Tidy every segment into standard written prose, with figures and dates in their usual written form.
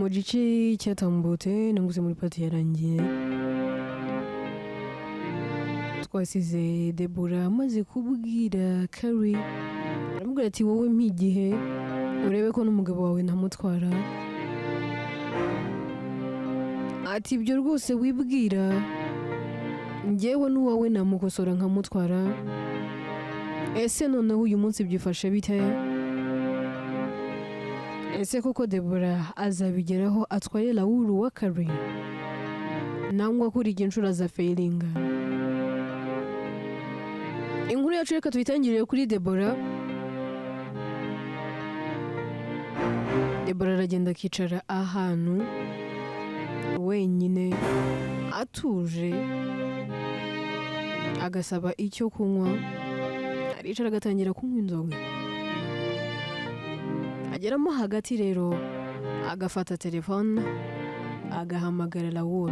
Mu gice cyatambutse nanguse muri part yarangiye, twasize Debora amaze kubwira Kari, aramubwira ati: "Wowe mpa igihe urebe ko n'umugabo wawe ntamutwara." Ati: "Ibyo rwose wibwira, njyewe n'uwawe namukosora nkamutwara." Ese noneho uyu munsi byifashe bite? Ese koko Debora azabigeraho atwaye Raoul wa Kari, nangwa kuri iyi nshuro azafailinga? Inkuru yacu reka tuyitangirire kuri Debora. Debora aragenda akicara ahantu wenyine atuje, agasaba icyo kunywa, aricara agatangira kunywa inzoga. Ageramo hagati rero agafata telefone agahamagara Raoul.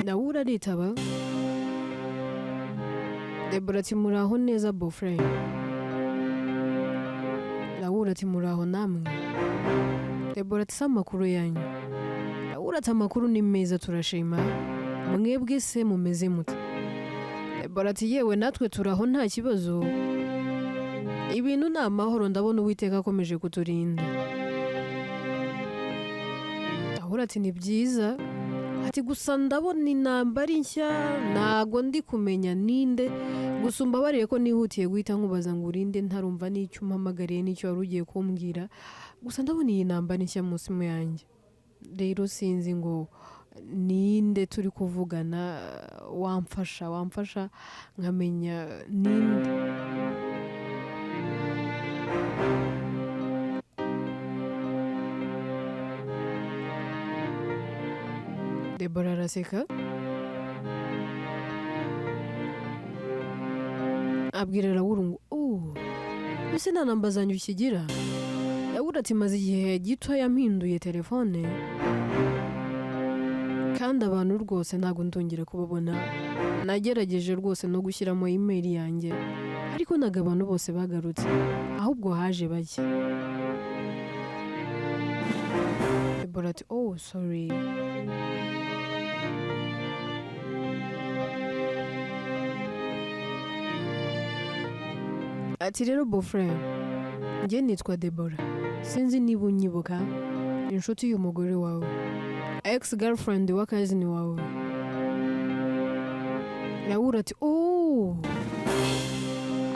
Raoul aritaba. Debora ati: "Muraho neza, beau-frère?" Raoul ati: "Muraho namwe." Debora ati: "Si amakuru yanyu?" Raoul ati: "Amakuru ni meza, turashima. Mwebwe se mumeze mute?" Debora ati: "Yewe, natwe turaho, nta kibazo, ibintu ni amahoro, ndabona Uwiteka akomeje kuturinda." Raoul ati: "Ni byiza." Ati: "Gusa ndabona inamba ari nshya, ntago ndi kumenya ninde. Gusa umbabariye ko nihutiye guhita nkubaza ngo urinde, ntarumva n'icyo umpamagariye n'icyo wari ugiye kumbwira. Gusa ndabona iyi namba ni nshya mu simu yanjye, rero sinzi ngo ninde turi kuvugana. Wamfasha nkamenya ninde?" Debora araseka, abwira Raoul ngo: "Oh, ese nta namba zanjye ukigira?" Raoul ati: "Maze igihe gito yampinduye telefone, kandi abantu rwose ntabwo ndongera kubabona. Nagerageje rwose no gushyiramo email yanjye, ariko ntabwo abantu bose bagarutse, ahubwo haje bake." Debora ati: "Oh, sorry." Ati: "Rero beau-frère, njye nitwa Debora, sinzi niba unyibuka, inshuti y'umugore wawe, ex girlfriend wa cousin wawe." Raoul ati: "Oh."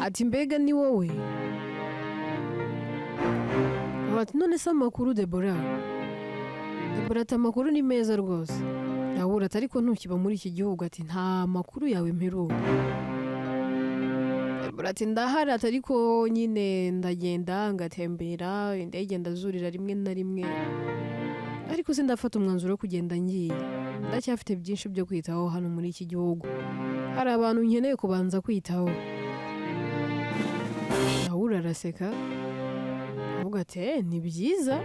Ati: "Mbega ni wowe?" Ati: "None se amakuru, Debora?" Debora ati: "Amakuru ni meza rwose." Raoul ati: "Ariko ntukiba muri iki gihugu?" Ati: "Nta makuru yawe mperuka." Debora ati: "Ndahari." Ati: "Ariko nyine ndagenda ngatembera, indege ndazurira rimwe na rimwe, ariko sindafata umwanzuro wo kugenda ngiye. Ndacyafite byinshi byo kwitaho hano muri iki gihugu, hari abantu nkeneye kubanza kwitaho." Raoul araseka, avuga ati: "Ni byiza,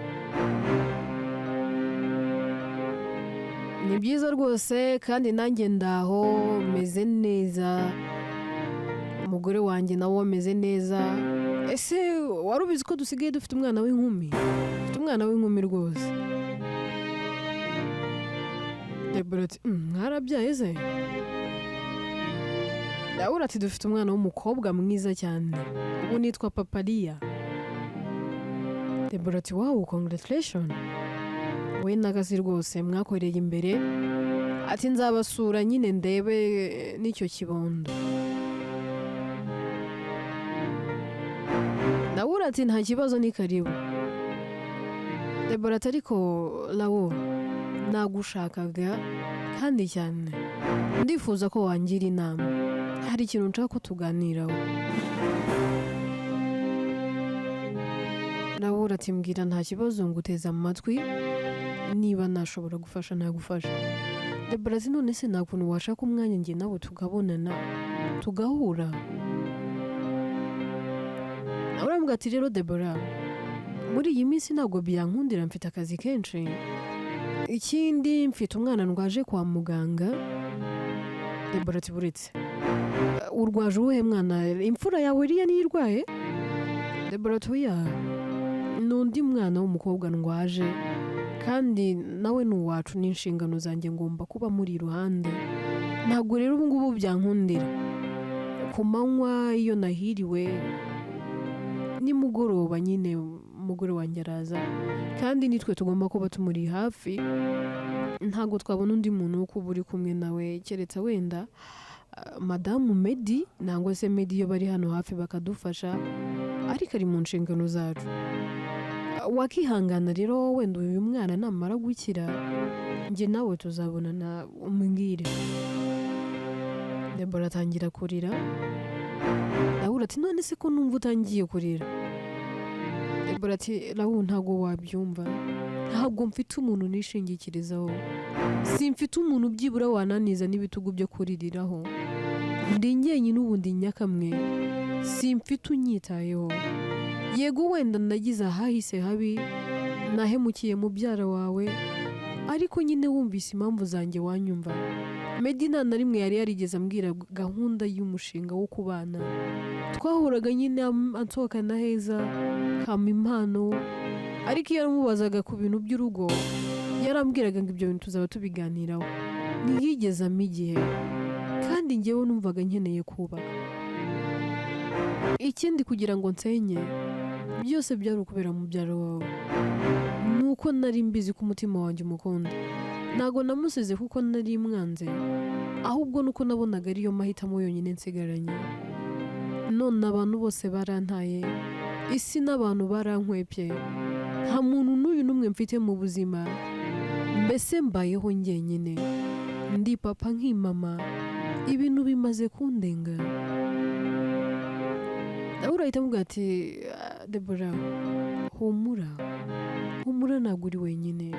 ni byiza rwose, kandi nanjye ndaho meze neza, umugore wanjye nawe ameze neza. Ese wari ubizi ko dusigaye dufite umwana w'inkumi? Dufite umwana w'inkumi rwose." Debora ati: "Mwarabyaye se?" Raoul ati: "Dufite umwana w'umukobwa mwiza cyane, ubu nitwa Papariya." Debora ati: "Wow, congratulation, we n'akazi rwose mwakoreye imbere." Ati: "Nzabasura nyine ndebe n'icyo kibondo." Raoul ati: "Nta kibazo, ni karibu." Debora ati: "Ariko Raoul, nagushakaga kandi cyane, ndifuza ko wangira inama, hari ikintu nshaka ko tuganiraho." Raoul ati: "Mbwira, nta kibazo, nguteze amatwi, niba nashobora gufasha nagufasha." Debora ati: "None se nta kuntu washaka umwanya njye nawe tukabonana, tugahura?" Aramubwira ati: "Rero Debora, muri iyi minsi ntabwo byankundira, mfite akazi kenshi, ikindi mfite umwana ndwaje kwa muganga." Debora ati: "Buretse." Urwaje uwuhe mwana? Imfura yawe iriya niyo irwaye?" Debora ati: "Oya, ni undi mwana w'umukobwa ndwaje, kandi nawe ni uwacu, n'inshingano zanjye, ngomba kuba muri iruhande. Ntabwo rero ubu ngubu byankundira ku manywa iyo nahiriwe, nimugoroba nyine umugore wanjye araza, kandi nitwe tugomba kuba tumuri hafi. Ntabwo twabona undi muntu wo kuba uri kumwe nawe, keretse wenda madamu Medi nangwa se Medi iyo bari hano hafi bakadufasha, ariko ari mu nshingano zacu. Wakihangana rero, wenda uyu mwana namara gukira njye nawe tuzabonana umbwire." Debora atangira kurira. Raul ati: "None se ko numva utangiye kurira?" Debora ati: "Raul, ntabwo wabyumva. Ntabwo mfite umuntu nishingikirizaho, simfite umuntu byibura wananiza n'ibitugu byo kuririraho. Ndi njyenyine ubu, ndi nyakamwe, simfite unyitayeho. Yego, wenda nagize ahahise habi, nahemukiye mubyara wawe, ariko nyine wumvise impamvu zanjye wanyumva. Medi nta na rimwe yari yarigeze ambwira gahunda y'umushinga wo kubana. Twahoraga nyine ansohokana heza, kampa impano, ariko iyo yaramubazaga ku bintu by'urugo yarambwiraga ngo ibyo bintu tuzaba tubiganiraho. Ntiyigeze ampa igihe, kandi njyewe numvaga nkeneye kubaka. Ikindi, kugira ngo nsenye byose byari ukubera mubyara wawe, ni uko nari mbizi ko umutima wanjye umukunda. Ntabwo namusize kuko nari mwanze, ahubwo nuko nabonaga ariyo mahitamo yonyine nsigaranye. None abantu bose barantaye, isi n'abantu barankwepye, nta muntu n'uyu n'umwe mfite mu buzima. Mbese mbayeho njyenyine, ndi papa nkimama, ibintu bimaze kundenga." Nawe urahita amubwira ati: "Ah, Debora, humura, humura, ntabwo uri wenyine.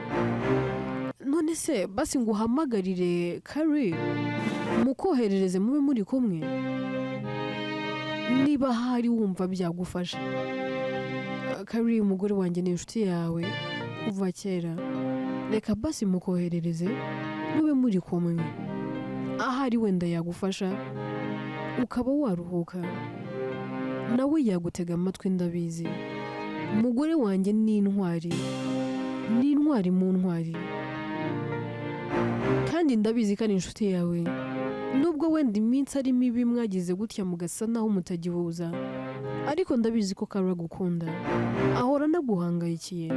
None se basi ngo uhamagarire Kari mukoherereze mube muri kumwe, niba hari wumva byagufasha. Kari umugore wanjye ni inshuti yawe kuva kera, reka basi mukoherereze mube muri kumwe, ahari wenda yagufasha ukaba waruhuka, nawe yagutega amatwi. Ndabizi umugore wanjye ni intwari, ni intwari mu ntwari, kandi ndabizi ko ari inshuti yawe. Nubwo wenda iminsi ari mibi mwagize gutya mugasa naho mutagihuza, ariko ndabizi ko Kari agukunda, ahora anaguhangayikiye."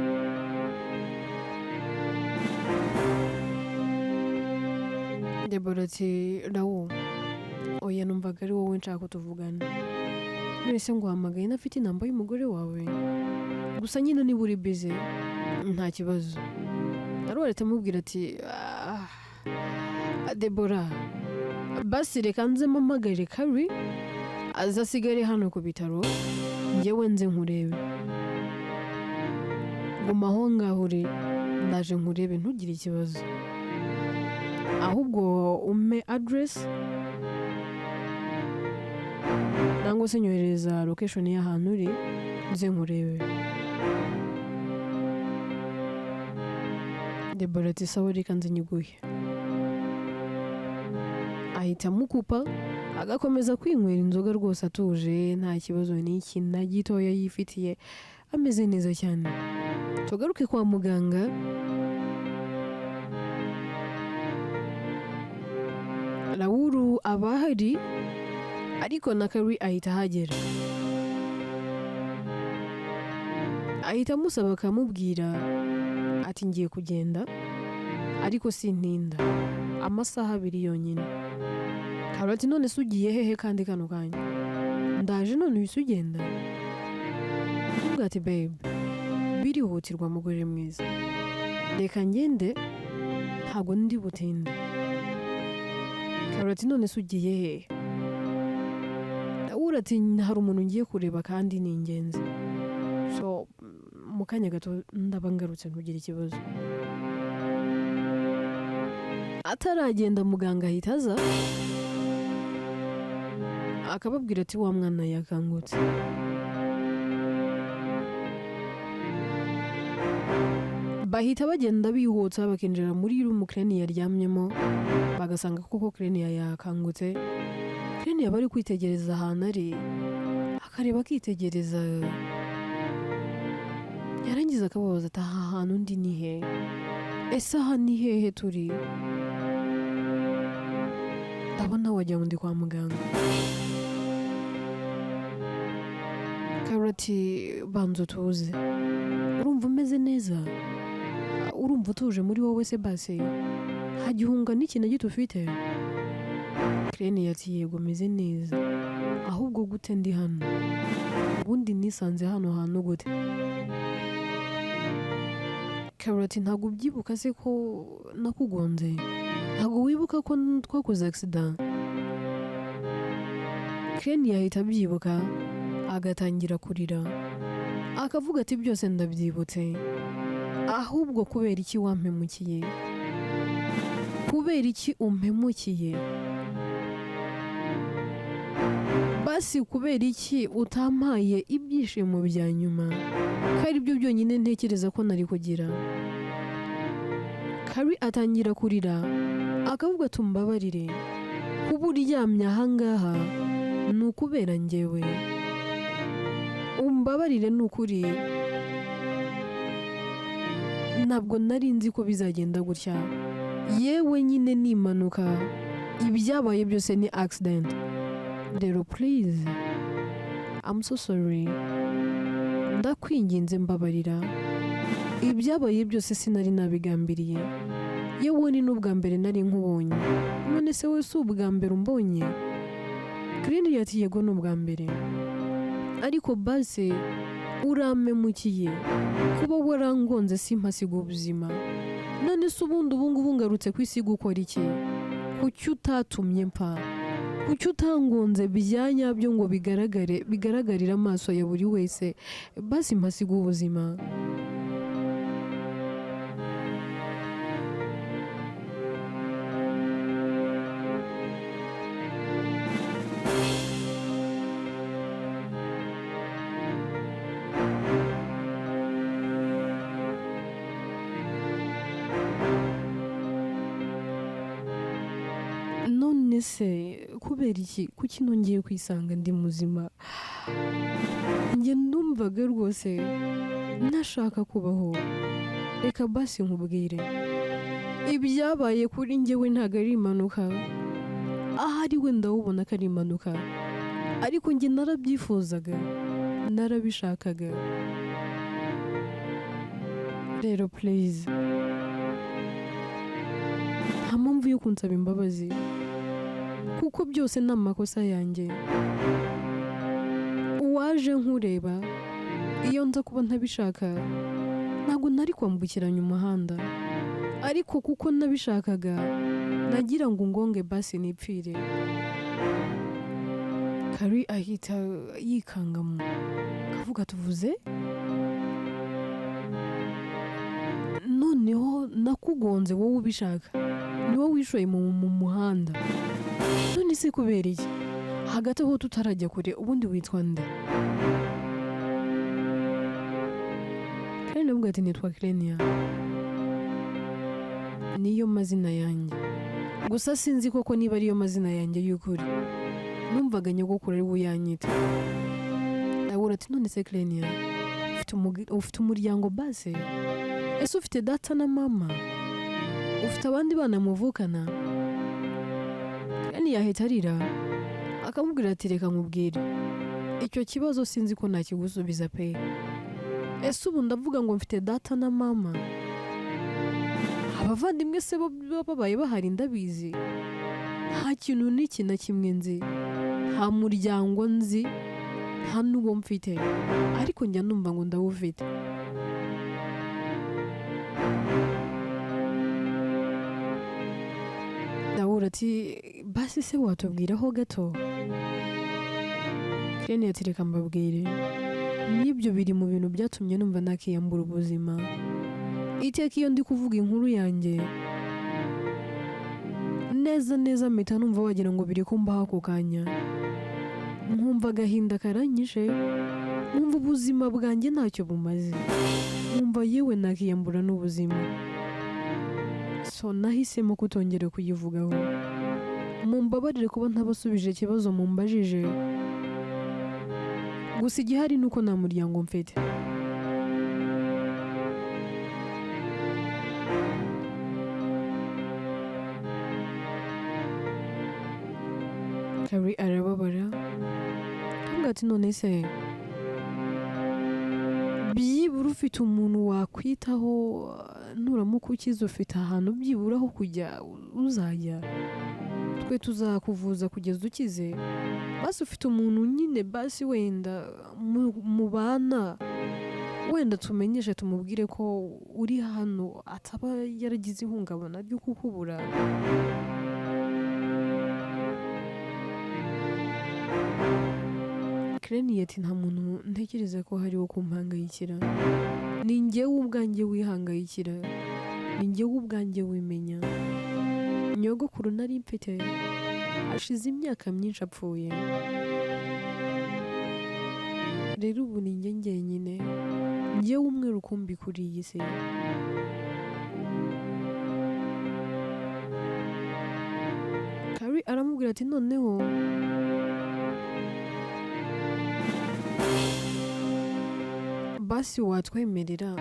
Debora ati: "Rawu, oya, numvaga ari wowe nshaka ko tuvugana. None se nguhamagaye ntafite inamba y'umugore wawe? Gusa nyine niba uri bize nta kibazo." Rawu ahita amubwira ati: "Ah, Debora, basi reka nze mpamagare Kari aze asigare hano ku bitaro, njyewe nze nkurebe. Guma aho ngaho uri, ndaje nkurebe, ntugire ikibazo. Ahubwo umpe aderesi cyangwa se nyohereza location y'ahantu uri, nze nkurebe." Debora ati: "Sawa, reka nze nyiguhe." Ahita amukupa, agakomeza kwinywera inzoga rwose atuje, nta kibazo n'iki na gitoya yifitiye, ameze neza cyane. Tugaruke kwa muganga. Rawuru aba ahari, ariko na Kari ahita ahagera, ahita amusaba akamubwira ati: "Ngiye kugenda ariko sintinda, amasaha 2 yonyine." Kari ati: "None se ugiye hehe kandi kano kanya? Ndaje none uhise ugenda?" Aramubwira ati: "Babe, birihutirwa mugore mwiza, reka ngende, ntabwo ndi butinde." Kari ati: "None se ugiye hehe?" Raul ati: "Hari umuntu ngiye kureba kandi ni ingenzi, so mu kanya gato ndaba ngarutse, ntugire ikibazo." Ataragenda muganga ahita aza akababwira ati: "Wa mwana yakangutse." Bahita bagenda bihutsa bakinjira muri room Krenia yaryamyemo, bagasanga koko Krenia yakangutse. Kirene yaba ari kwitegereza ahantu ari, akareba akitegereza, yarangiza akababaza ati: "Aha hantu ndi ni he? Ese aha ni hehe turi? Ndabona wagira ngo ndi kwa muganga." Karori ati: "Banza utuze. Urumva umeze neza? Urumva utuje muri wowe se? Base nta gihunga n'ikintu gito ufite?" Kirene ati: "Yego, meze neza. Ahubwo gute ndi hano? Ubundi nisanze hano hantu gute?" Karori ati: "Ntabwo ubyibuka se ko nakugonze? Ntabwo wibuka ko twakoze accident?" Kirene yahita abyibuka, agatangira kurira, akavuga ati: "Byose ndabyibutse. Ahubwo kubera iki wampemukiye? Kubera iki umpemukiye? Basi kubera iki utampaye ibyishimo bya nyuma, ko ari byo byonyine ntekereza ko nari kugira?" Kari atangira kurira, akavuga ati: "Umbabarire, kuba uryamye ahangaha ni ukubera njyewe. Umbabarire, ni ukuri, ntabwo nari nzi ko bizagenda gutya. Yewe nyine ni impanuka, ibyabaye byose ni accident. Rero please, I'm so sorry, ndakwinginze mbabarira. Ibyabaye byose sinari nabigambiriye, yewe ni n'ubwa mbere nari nkubonye. None se wowe si ubwa mbere umbonye?" Green ati: "Yego, ni ubwa mbere, ariko base urampemukiye kuba warangonze simpasiga ubuzima. None se ubundi ubu ngubu ngarutse ku isi gukora iki? Kuki utatumye mpfa? Kuki utangonze bya nyabyo ngo bigaragare, bigaragarire amaso ya buri wese, basi mpasiga ubuzima?" None se kubera iki? Kuki nongeye kwisanga ndi muzima? Njye numvaga rwose ntashaka kubaho. Reka basi nkubwire, ibyabaye kuri njyewe ntabwo ari impanuka. Ahari wenda ubona ko ari impanuka, ariko njye narabyifuzaga, narabishakaga. Rero please, nta mpamvu yo kunsaba imbabazi, kuko byose ni amakosa yanjye. Uwaje nkureba, iyo nza kuba ntabishaka ntabwo nari kwambukiranya umuhanda, ariko kuko nabishakaga, nagira ngo ungonge basi nipfire." Kari ahita yikangamo, akavuga: "Tuvuze noneho nakugonze wowe ubishaka, ni wowe wishoye mu muhanda. None se kubera iki? Hagati aho tutarajya kure, ubundi witwa nde?" Kandi navuga ati: "Nitwa Kirenia, niyo mazina yanjye. Gusa sinzi koko niba ariyo mazina yanjye y'ukuri, numvaga nyogokuru ari we uyanyita." Ndabura ati: "None se Kirenia, ufite umuryango base? Ese ufite data na mama? Ufite abandi bana muvukana?" Kirenia yahita arira, akamubwira ati: "Reka nkubwire, icyo kibazo sinzi ko nakigusubiza pe. Ese ubu ndavuga ngo mfite data na mama? Abavandimwe se bo babaye bahari ndabizi? Nta kintu n'iki na kimwe nzi, nta muryango nzi, nta n'uwo mfite, ariko njya numva ngo ndawufite." Ndabura ati: "Basi se watubwiraho gato?" Kirene ati: "Reka mbabwire, n'ibyo biri mu bintu byatumye numva nakiyambura ubuzima. Iteka iyo ndi kuvuga inkuru yanjye neza neza, mpita numva wagira ngo biri kumbaho ako kanya, nkumva agahinda karanyishe, nkumva ubuzima bwanjye ntacyo bumaze, nkumva yewe nakiyambura n'ubuzima. So nahisemo kutongera kuyivugaho." Mumbabarire kuba ntabasubije ikibazo mumbajije, gusa igihari ni uko nta muryango mfite. Kari arababara, avuga ati: "None se byibura ufite umuntu wakwitaho? Nuramuka ukize, ufite ahantu byibura ho kujya uzajya? Twe tuzakuvuza kugeza ukize. Basi ufite umuntu nyine, basi wenda mubana, wenda tumenyeshe tumubwire ko uri hano, ataba yaragize ihungabana ryo kukubura." Kereni ati: "Nta muntu ntekereza ko hari wo kumpangayikira. Ni njyewe ubwanjye wihangayikira, ni njyewe ubwanjye wimenya. Nyogokuru nari mfite hashize imyaka myinshi apfuye. Rero ubu ni njye njyenyine, njyewe umwe rukumbi kuri iyi si." Kari aramubwira ati: "Noneho basi watwemerera,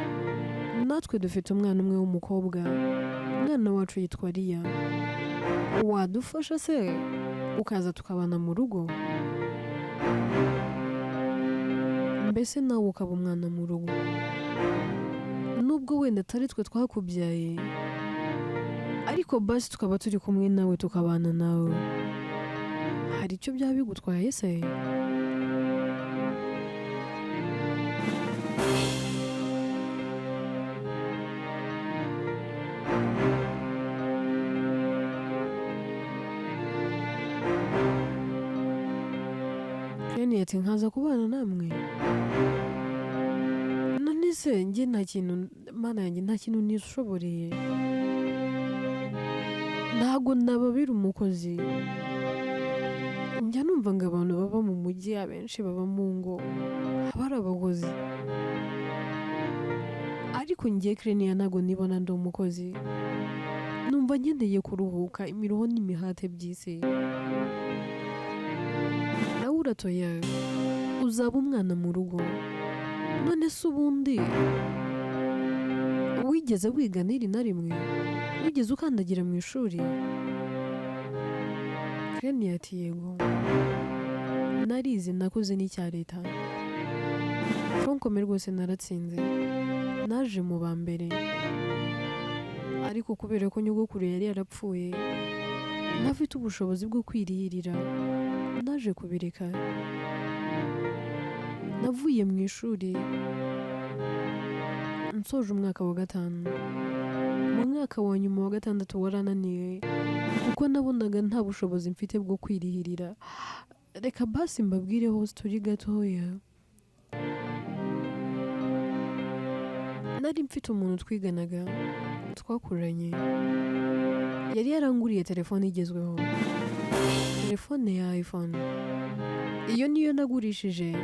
natwe dufite umwana umwe w'umukobwa, umwana wacu yitwa Riya. Wadufasha se ukaza tukabana mu rugo, mbese nawe ukaba umwana mu rugo? Nubwo wenda atari twe twakubyaye, ariko basi tukaba turi kumwe nawe, tukabana nawe. Hari icyo byaba bigutwaye se?" Kenny ati: "Nkaza kubana namwe? None se njye nta kintu, Mana yanjye, nta kintu nishoboreye. Ntabwo nababera umukozi. Njya numva ngo abantu baba mu mujyi, abenshi baba mu ngo, haba hari abakozi, ariko njye Kereniya ntabwo nibona ndi umukozi. Numva nkeneye kuruhuka imiruho n'imihate by'isi." Nawe uratoya, uzaba umwana mu rugo. None se ubundi wigeze wiga n'iri na rimwe? Wigeze ukandagira mu ishuri?" Kereniya ati: "Yego, narize, nakoze n'icya leta tronc commun rwose naratsinze, naje mu ba mbere. Ariko kubera ko nyogokuru yari yarapfuye ntafite ubushobozi bwo kwirihirira, naje kubireka. Navuye mu ishuri nsoje umwaka wa 5. Mu mwaka wa nyuma wa 6 warananiye kuko nabonaga nta bushobozi mfite bwo kwirihirira." Reka basi mbabwireho turi gatoya. Nari mfite umuntu twiganaga, twakuranye, yari yaranguriye telefone igezweho, telefone ya iPhone. Iyo niyo nagurishije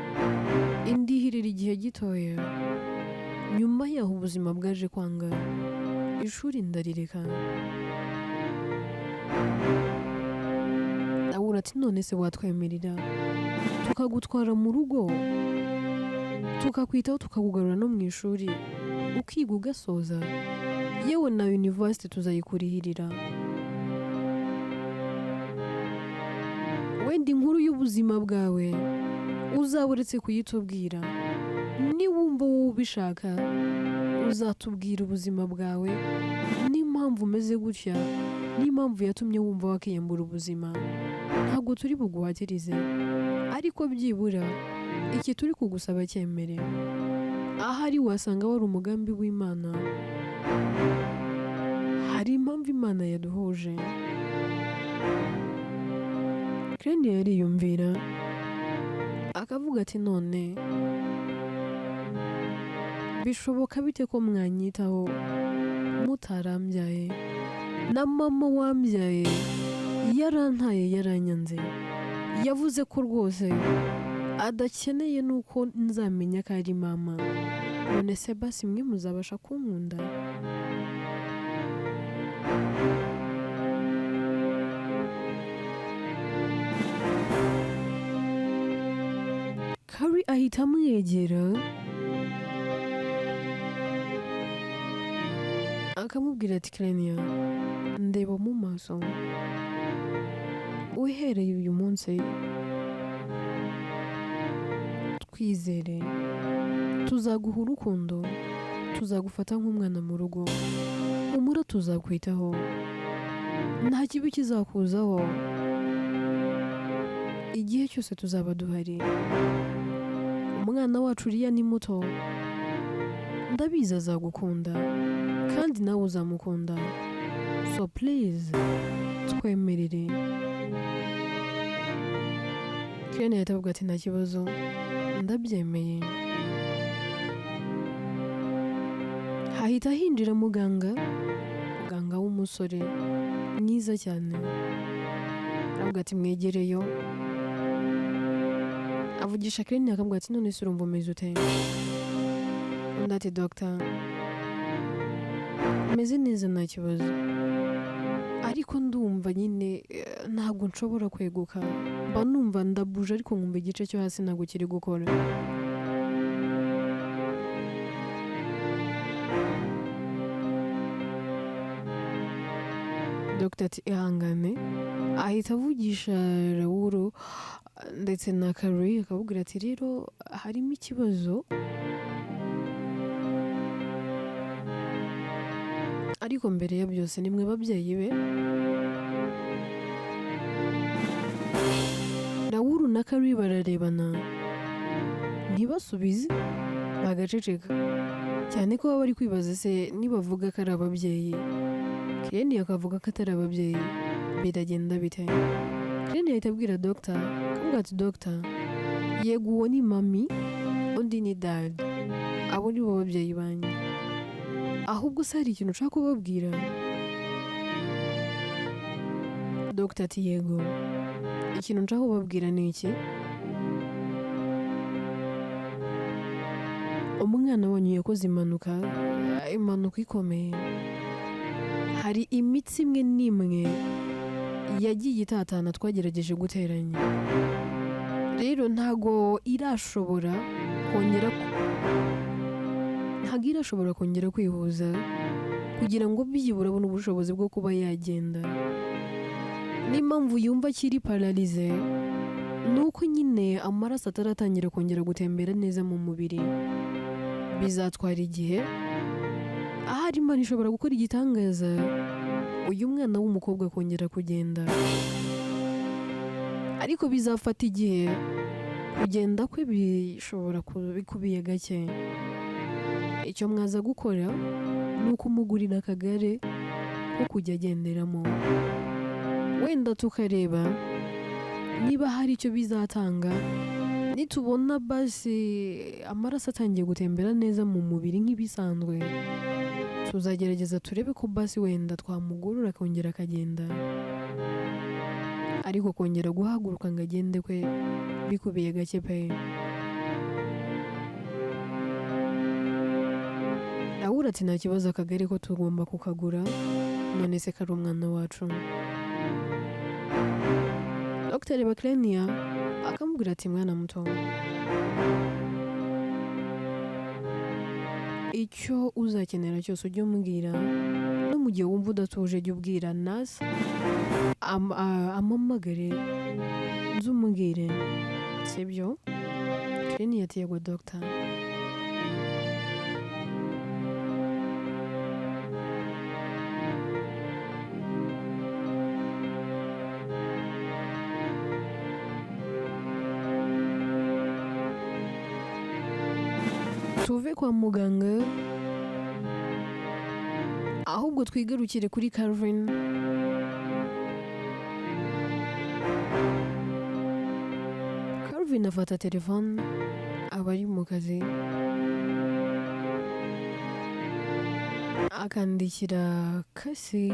indihirira igihe gitoya. Nyuma yaho ubuzima bwaje kwanga, ishuri ndarireka. Nawe ati: "None se watwemerera tukagutwara mu rugo, tukakwitaho, tukakugarura no mu ishuri, ukiga ugasoza? Yewe na university tuzayikurihirira. Wenda inkuru y'ubuzima bwawe uzaba uretse kuyitubwira. Niwumva wowe ubishaka, uzatubwira ubuzima bwawe n'impamvu umeze gutya, n'impamvu yatumye wumva wakiyambura ubuzima. Ntabwo turi buguhatirize, ariko byibura iki turi kugusaba cyemere. Ahari wasanga wari umugambi w'Imana. Hari impamvu Imana yaduhuje." Kereni yariyumvira akavuga ati: "None bishoboka bite ko mwanyitaho mutarambyaye, na mama wambyaye yarantaye, yaranyanze, yavuze ko rwose adakeneye nuko nzamenya ko ari mama? None se basi mwe muzabasha kunkunda?" Kari ahita amwegera akamubwira ati: "Kireniya, ndeba mu maso. Uhereye uyu munsi twizere, tuzaguha urukundo, tuzagufata nk'umwana mu rugo. Humura, tuzakwitaho, nta kibi kizakuzaho igihe cyose tuzaba duhari. Umwana wacu uriya ni muto, ndabizi azagukunda kandi nawe uzamukunda. So please, twemerere." Ken yahita avuga ati: "Nta kibazo, ndabyemeye." Hahita hinjira muganga, muganga w'umusore mwiza cyane. Aravuga ati: "Mwegereyo." Avugisha Ken, akamubwira ati: "None se urumva umeze ute?" Undi ati: "Dogita, meze neza, nta kibazo, ariko ndumva nyine ntabwo nshobora kweguka. Mba numva ndabuje, ariko nkumva igice cyo hasi ntabwo kiri gukora." Dogita ati: "Ihangane." Ahita avugisha Rawuru ndetse na Kari, akababwira ati: "Rero harimo ikibazo, ariko mbere ya byose nimwe babyeyi be." Rawuru na Kari bararebana ntibasubize, bagaceceka cyane ko baba bari kwibaza se nibavuga ko ari ababyeyi, Kireni akavuga ko atari ababyeyi, biragenda bite? Kireni ahita abwira dogita, akamubwira ati: "Dogita, yego, uwo ni mami, undi ni dad, abo ni bo babyeyi banjye. Ahubwo se hari ikintu ushaka kubabwira?" Dogita ati: "Yego, ikintu nshaka kubabwira ni iki: umwana wanyu yakoze impanuka, impanuka ikomeye. Hari imitsi imwe n'imwe yagiye itatana twagerageje guteranya. Rero ntago irashobora kongera kwihuza kugira ngo byibura abone ubushobozi bwo kuba yagenda. N'impamvu yumva akiri paralysé ni uko nyine amaraso ataratangira kongera gutembera neza mu mubiri. Bizatwara igihe. Ahari Imana ishobora gukora igitangaza, uyu mwana w'umukobwa akongera kugenda, ariko bizafata igihe. Kugenda kwe bishobora kuba bikubiye gake. Icyo mwaza gukora ni ukumugurira akagare ko kujya agenderamo, wenda tukareba niba hari icyo bizatanga. Nitubona basi amaraso atangiye gutembera neza mu mubiri nk'ibisanzwe, tuzagerageza turebe ko basi wenda twamugorora akongera akagenda. Ariko kongera guhaguruka ngo agende kwe bikubiye gake pe." Raul ati: "Nta kibazo, akagare ko tugomba kukagura, none se kari umwana wacu." Dr Bakrenia akamubwira ati: "Mwana muto, icyo uzakenera cyose ujye umbwira. No mu gihe wumva udatuje, jya ubwira nurse ampamagare nze umubwire, sibyo?" Krenia ati: "Yego, dogita." Tuve kwa muganga, ahubwo twigarukire kuri Calvin. Calvin afata telefone, aba ari mu kazi, akandikira Kasi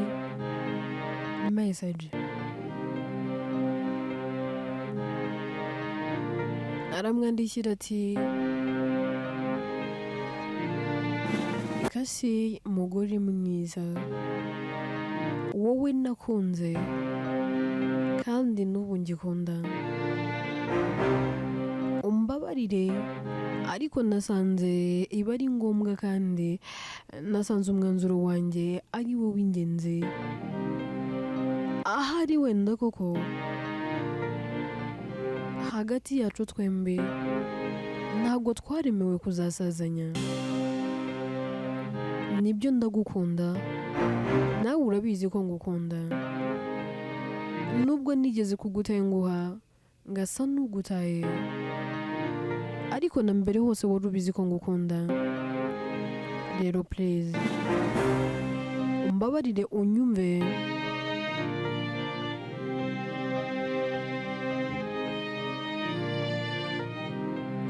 message. Aramwandikira ati: "Kasi, mugore mwiza, wowe nakunze kandi n'ubu ngikunda, umbabarire." Umbabarire, ariko nasanze iba ari ngombwa kandi nasanze umwanzuro wanjye ari wo w'ingenzi. Ahari wenda koko hagati yacu twembi ntabwo twaremewe kuzasazanya. Nibyo ndagukunda, nawe urabizi ko ngukunda. Nubwo nigeze kugutenguha ngasa n'ugutaye, ariko na mbere hose wari ubizi ko ngukunda. Rero please umbabarire unyumve.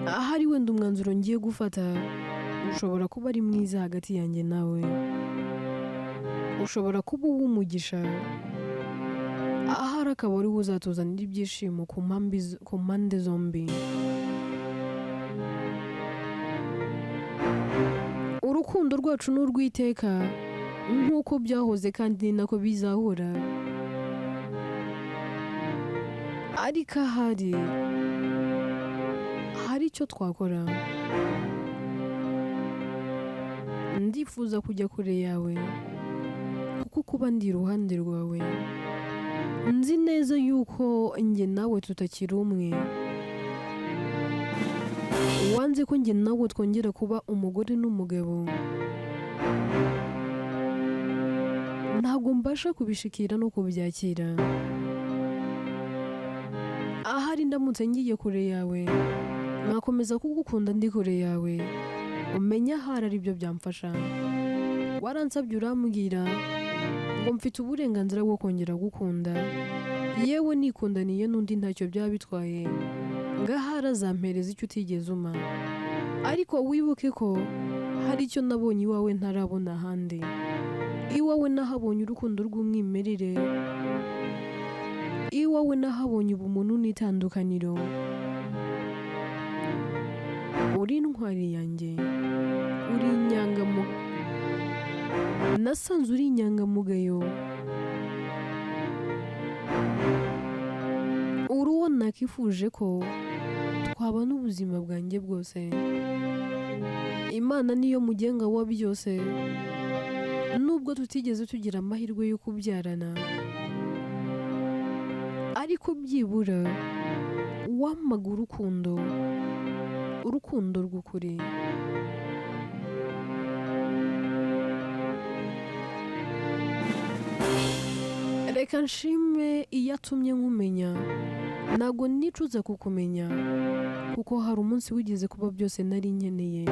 Ahari wenda umwanzuro ngiye gufata ushobora kuba ari mwiza hagati yanjye nawe, ushobora kuba uw'umugisha, ahari akaba ari wo uzatuzanira ibyishimo ku mpande zombi. Urukundo rwacu ni urw'iteka nk'uko byahoze kandi ni nako bizahora, ariko ahari hari icyo twakora. Ndifuza kujya kure yawe kuko kuba ndi iruhande rwawe nzi neza yuko njye nawe tutakiri umwe. Wanze ko njye nawe twongera kuba umugore n'umugabo. Ntabwo mbasha kubishikira no kubyakira. Ahari ndamutse ngiye kure yawe nakomeza kugukunda ndi kure yawe, umenya ahari ari byo byamfasha. Waransabye urambwira ngo mfite uburenganzira bwo kongera gukunda, yewe nikundaniye n'undi ntacyo byaba bitwaye, ngahari azampereza icyo utigeze umpa. Ariko wibuke ko hari icyo nabonye iwawe ntarabona ahandi. Iwawe nahabonye urukundo rw'umwimerere, iwawe nahabonye ubumuntu n'itandukaniro. Uri intwari yanjye, uri inyangamugayo, nasanze uri inyangamugayo, uri uwo nakifuje ko twabana ubuzima bwanjye bwose. Imana niyo mugenga wa byose, nubwo tutigeze tugira amahirwe yo kubyarana, ariko byibura wampaga urukundo, urukundo rw'ukuri. Reka nshime iyo atumye nkumenya, ntabwo nicuza kukumenya, kuko hari umunsi wigeze kuba byose nari nkeneye.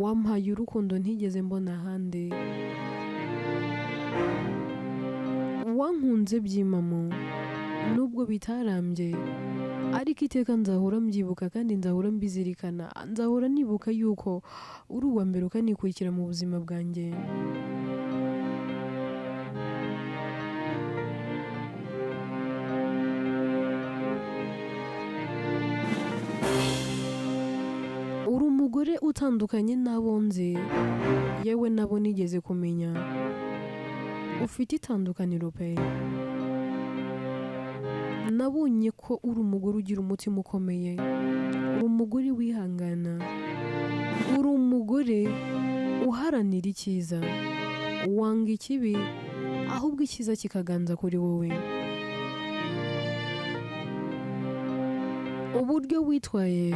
Wampaye urukundo ntigeze mbona ahandi, wankunze by'impamo nubwo bitarambye, ariko iteka nzahora mbyibuka kandi nzahora mbizirikana, nzahora nibuka yuko uri uwa mbere ukanikurikira mu buzima bwanjye. Uri umugore utandukanye n'abo nzi, yewe nabo nigeze kumenya. Ufite itandukaniro pe. Nabonye ko uri umugore ugira umutima ukomeye, uri umugore wihangana, uri umugore uharanira icyiza, wanga ikibi ahubwo icyiza kikaganza kuri wowe. Uburyo witwaye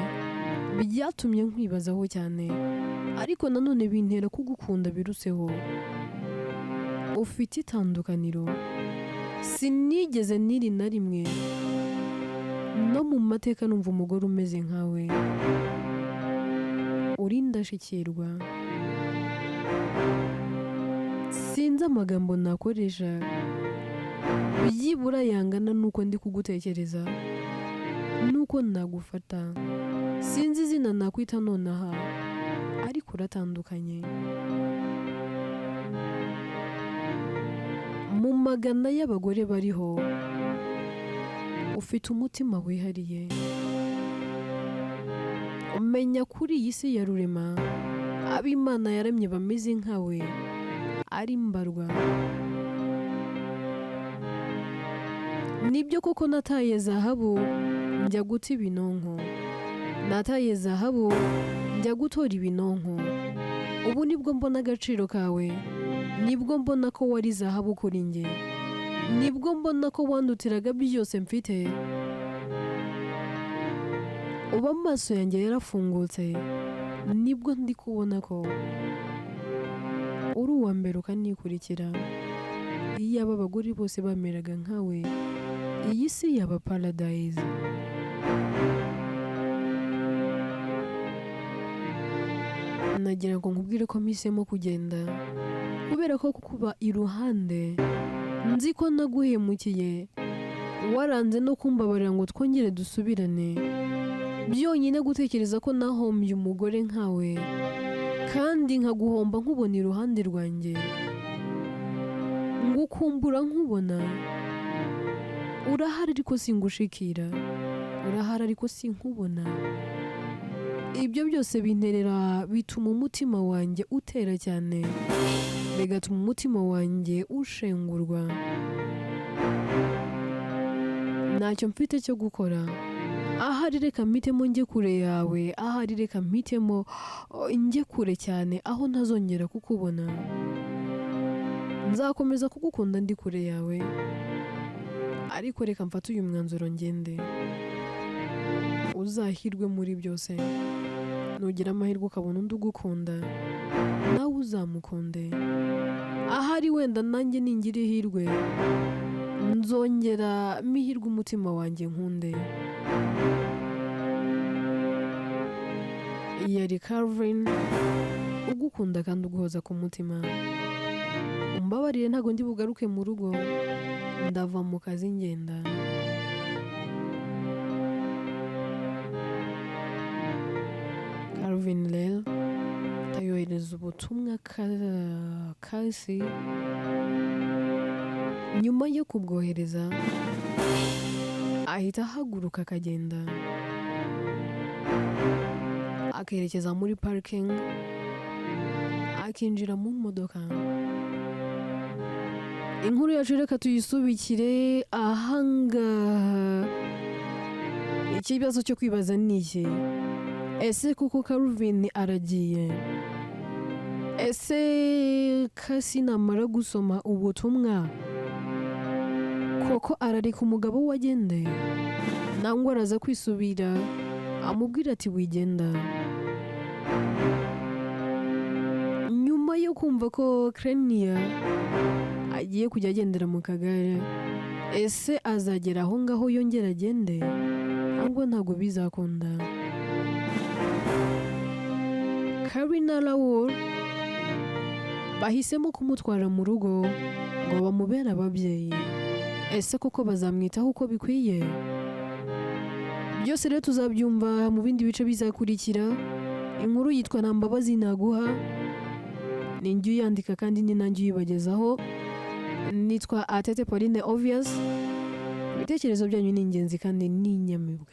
byatumye nkwibazaho cyane, ariko nanone bintera kugukunda biruseho. Ufite itandukaniro sinigeze niri na rimwe no mu mateka numva umugore umeze nkawe. Uri indashyikirwa, sinzi amagambo nakoresha byibura yangana nuko ndi kugutekereza nuko nagufata. Sinzi izina nakwita nonaha, ariko uratandukanye. Mu magana y'abagore bariho, ufite umutima wihariye. Umenya kuri iyi si ya rurema ab'Imana yaremye bameze nkawe ari mbarwa. Nibyo koko nataye zahabu njya guta ibinonko, nataye zahabu njya gutora ibinonko. Ubu nibwo mbona agaciro kawe, nibwo mbona ko wari zahabu kuri njye, nibwo mbona ko wandutiraga byose mfite. Ubu amaso yanjye yarafungutse, nibwo ndi kubona ko uri uwa mbere ukanikurikira. Iyaba abagore bose bameraga nkawe, iyi si yaba paradise. Nagira ngo nkubwire ko mpisemo kugenda kubera ko kukuba iruhande nzi ko naguhemukiye, waranze no kumbabarira ngo twongere dusubirane. Byonyine gutekereza ko nahombye umugore nkawe kandi nkaguhomba nkubona iruhande rwanjye, ngukumbura nkubona. Urahari ariko singushikira, urahari ariko sinkubona. Ibyo byose binterera, bituma umutima wanjye utera cyane, bigatuma umutima wanjye ushengurwa. Ntacyo mfite cyo gukora, ahari reka mpitemo njye kure yawe, ahari reka mpitemo njye kure cyane aho ntazongera kukubona. Nzakomeza kugukunda ndi kure yawe, ariko reka mfate uyu mwanzuro ngende. Uzahirwe muri byose, nugira amahirwe ukabona undi ugukunda nawe uzamukunde. Ahari wenda nanjye ningira ihirwe nzongera mihirwe umutima wanjye nkunde. Yari Calvin ugukunda kandi uguhoza ku mutima. Umbabarire ntabwo ndi bugaruke mu rugo, ndava mu kazi ngenda. Calvin rero ayohereza ubutumwa Kasi. Nyuma yo kubwohereza ahita ahaguruka akagenda, akerekeza muri parikingi, akinjira mu modoka. Inkuru yacu reka tuyisubikire ahangaha. Ikibazo cyo kwibaza ni iki: ese kuko Calvin aragiye? Ese Kasi namara gusoma ubutumwa koko arareka umugabo we agende, nangwa araza kwisubira amubwira ati wigenda? Nyuma yo kumva ko Krenia agiye kujya agendera mu kagare, ese azagera aho ngaho yongera agende, cyangwa ntabwo bizakunda? Karina Raoul bahisemo kumutwara mu rugo ngo bamubere ababyeyi. Ese koko bazamwitaho uko bikwiye? Byose rero tuzabyumva mu bindi bice bizakurikira. Inkuru yitwa Nta mbabazi naguha, ni njye uyandika kandi ni nanjye uyibagezaho. Nitwa Atete Pauline Obvious. Ibitekerezo byanyu ni ingenzi kandi ni inyamibwa.